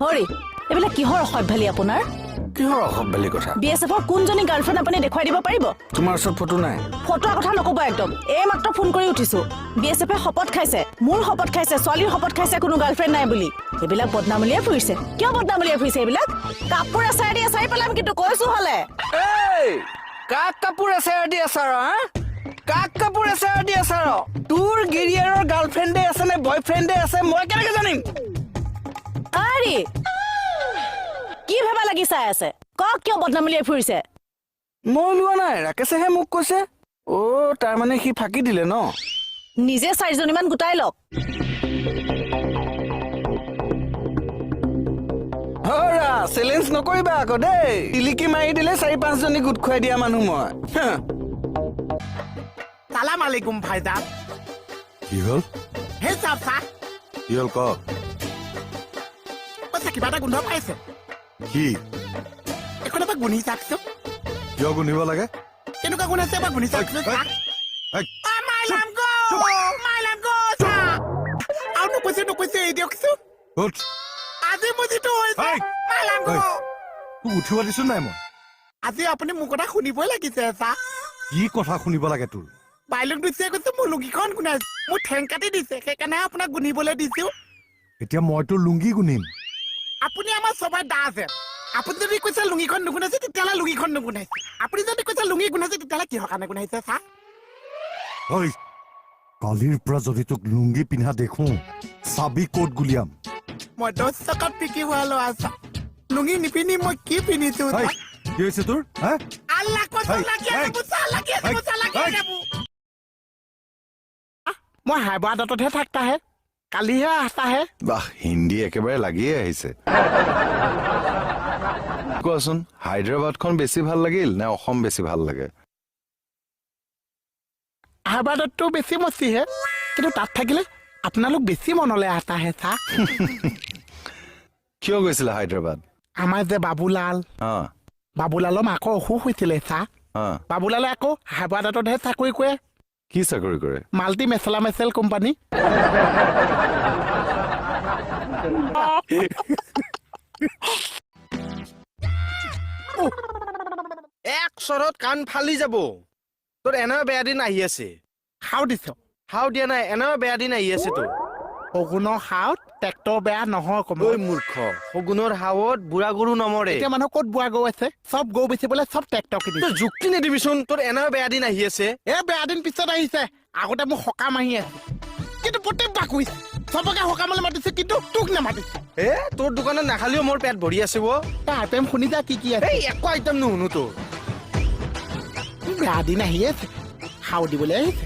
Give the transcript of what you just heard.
হৰি, এইবিলাক কিহৰ অসভ্যালি আপোনাৰ? কিহৰ অসভ্যালি কথা? বি এছ এফৰ কোনজনী গাৰ্লফ্ৰেণ্ড আপুনি দেখুৱাই দিব পাৰিব? তোমাৰ ওচৰত ফটো নাই? ফটোৰ কথা নক'ব একদম। এই মাত্ৰ ফোন কৰি উঠিছো। বি এছ এফে শপত খাইছে, মোৰ শপত খাইছে, ছোৱালীৰ শপত খাইছে, কোনো গাৰ্লফ্ৰেণ্ড নাই বুলি। এইবিলাক বদনাম উলিয়াই ফুৰিছে। কিয় বদনাম উলিয়াই ফুৰিছে এইবিলাক? কাপোৰ এচাৰি দি এচাৰি পেলাম কিন্তু, কৈছো হলে। এই, কাক কাপোৰ এচাৰ দি আছাৰ, হা? কাক কাপোৰ এচাৰ দি আছাৰ? তোৰ গিৰিয়েৰৰ গাৰ্লফ্ৰেণ্ডে আছে নে বয়ফ্ৰেণ্ডে আছে, মই কেনেকে জানিম? আৰে, কি ভেবা লাগি চাই আছে? কওক, কিয় বদনাম উলিয়াই ফুৰিছে? মই লোৱা নাই, ৰাকেশেহে মোক কৈছে। অ', তাৰমানে সি ফাঁকি দিলে ন? নিজে চাৰিজনীমান গোটাই লওক। হৰা, চেলেঞ্জ নকৰিবা আকৌ দেই। টিলিকি মাৰি দিলে চাৰি পাঁচজনী গোট খুৱাই দিয়া মানুহ মই, হা। সালাম আলাইকুম ভাইজান। কি হ'ল? হে চাপ চা। কি হ'ল ক? কৈছে, কিবা এটা গোন্ধ পাইছে। কি? এখন এবাৰ গুণি চাওকচোন। কিয় গোন্ধিব লাগে? কেনেকুৱা গুণ আছে, এবাৰ গুণি চাওকচোন। এই, এই, মাইলাম গো, মাইলাম গো চা। আৰু নকৈছে, নকৈছে, এই দিয়কচোন। উঠ। আজি মোৰ যিটো হৈছে, এই, মাইলাম গো। এই। তোক উঠিব দিছো নাই মই? আজি আপুনি মোৰ কথা শুনিবই লাগিছে চা। কি কথা শুনিব লাগে তোৰ? বাইলুক দিছে, কৈছে মোৰ লুঙিখন গুণাইছে, মোৰ ঠেং কাটি দিছে, সেইকাৰণে আপোনাক গুণিবলৈ দিছো। এতিয়া মই তোৰ লুংগি গুণিম? আপুনি আমাৰ চবাই দা আছে। আপুনি যদি কৈছে লুঙিখন নুগুনাইছে, তেতিয়াহ'লে লুঙিখন নুগুনাইছে। আপুনি যদি কৈছে লুঙি গুণাইছে, তেতিয়াহ'লে কিহৰ কাৰণে গুণাইছে চা? ঐ, কালিৰ পৰা যদি তোক লুংগি পিন্ধা দেখো, চাবি ক'ত গুলিয়াম। মই 10 টকাত বিকি হোৱা ল'ৰা চা। লুঙি নিপিন্ধি মই কি পিন্ধিছো? এই, কি হৈছে তোৰ, হা? আল্লাহ কৈছো, এই, লাগি আছে এই, মোৰ চা, লাগি আছে এই, মোৰ চা, লাগি এই। আছে মোৰ। মই হায়দৰাবাদতহে থাকতাহে, কালিহে আহতাহে। বাহ, হিন্দী একেবাৰে লাগিয়ে আহিছে। কোৱাচোন, হায়দৰাবাদখন বেছি ভাল লাগিল নে অসম বেছি ভাল লাগে? হায়দৰাবাদতটো বেছি মস্তিহে, কিন্তু তাত থাকিলে আপোনালোক বেছি মনলৈ আহতাহে চা। কিয় গৈছিলা হায়দৰাবাদ? আমাৰ যে বাবুলাল, বাবুলালৰ মাকৰ অসুখ হৈছিলে চা। বাবুলালে আকৌ হায়দৰাবাদতহে চাকৰি কৰে। কি চাকৰি কৰে? মাল্টি মেচলা মেচেল কোম্পানী। এক চৰত কাণ ফালি যাব তোৰ। এনেও বেয়া দিন আহি আছে। খাও দিছ? হাও দিয়া নাই, এনেও বেয়া দিন আহি আছে তোৰ। শগুনৰ খাওত ট্ৰেক্টৰ বেয়া নহয় কম। ঐ মূৰ্খ, শগুনৰ হাৱত বুঢ়া গৰু নমৰে। এতিয়া মানুহ ক'ত বুঢ়া গৰু আছে? চব গৰু বেচিবলৈ চব ট্ৰেক্টৰ কিনিছে। তই যুক্তি নিদিবিচোন, তোৰ এনেও বেয়া দিন আহি আছে। এ, বেয়া দিন পিছত আহিছে, আগতে মোৰ সকাম আহি আছে। কিন্তু প্ৰত্যেক বাকুইছে, চবকে সকামলৈ মাতিছে, কিন্তু তোক নামাতিছে। এ, তোৰ দোকানত নাখালেও মোৰ পেট ভৰি আছে অ'। তই আইটেম শুনি যা, কি কি আছে। এই, একো আইটেম নুশুনো তোৰ। বেয়া দিন আহি আছে, খাও দিবলৈ আহিছে।